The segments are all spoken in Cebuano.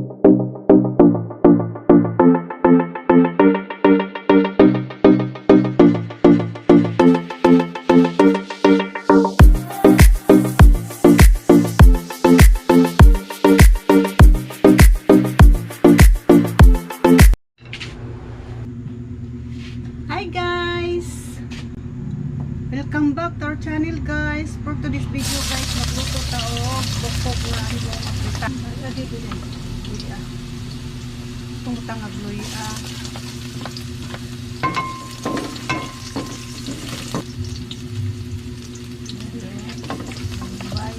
Hi guys! Welcome back to our channel, guys. For today's video, guys, magluto ta og bukog nga butang. Luya. Itong butang nga luya. Bye.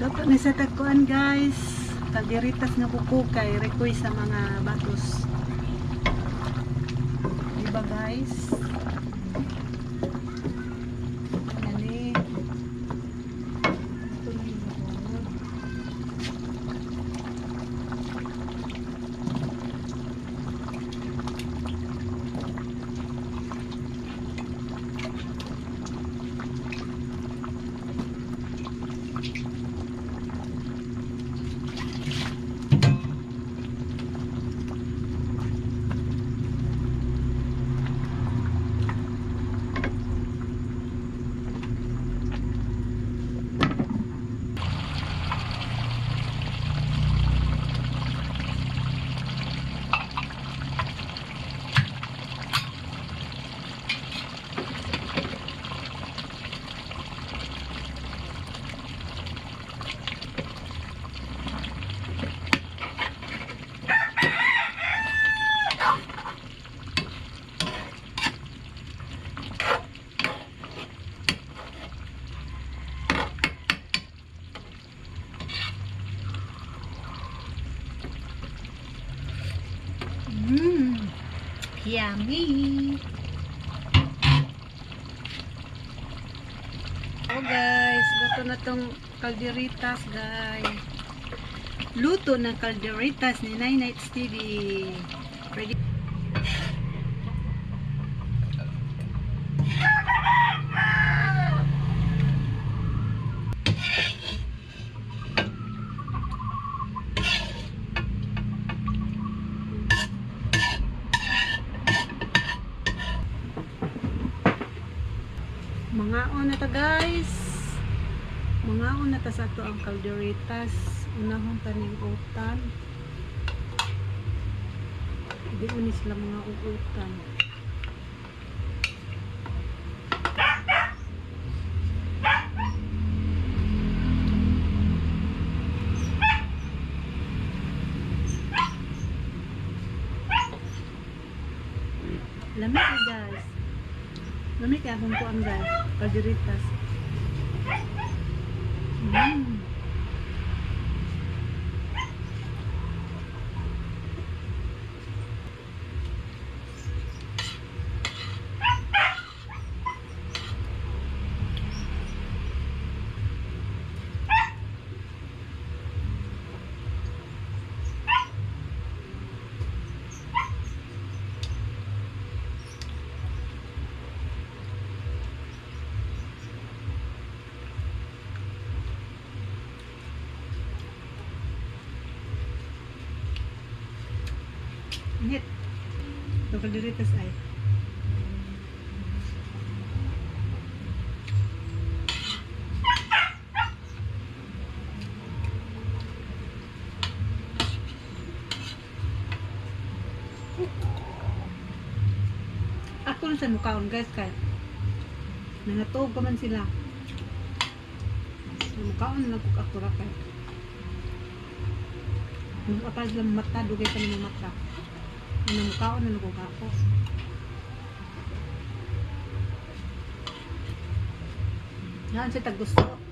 Luto ni sa tagkuan, guys. Kalderitas nga bukog kay request sa mga batos. Diba, guys? Ano ni? Ito na yung bukog. Yummy! Oh guys, luto na tong kalderitas, guys. Luto na kalderitas ni Nine Nights TV. Ready? Mangaon na ta, guys. Mangaon na ta sa ato ang kalderitas. Unahon ta ning utan. Di mo ni sila mga uutan. Lami kay, guys. Lami kay akong kuan, guys. Kalderitas. Ito kalderitas ay. Ako lang sa mukhaon, guys, kay nangatuog pa man sila. Sa mukhaon lang kog ako ra kay. Nung lang mata, dugay pa ng mata. Ano mukhaon na lang kog ako. Yan si tag gusto.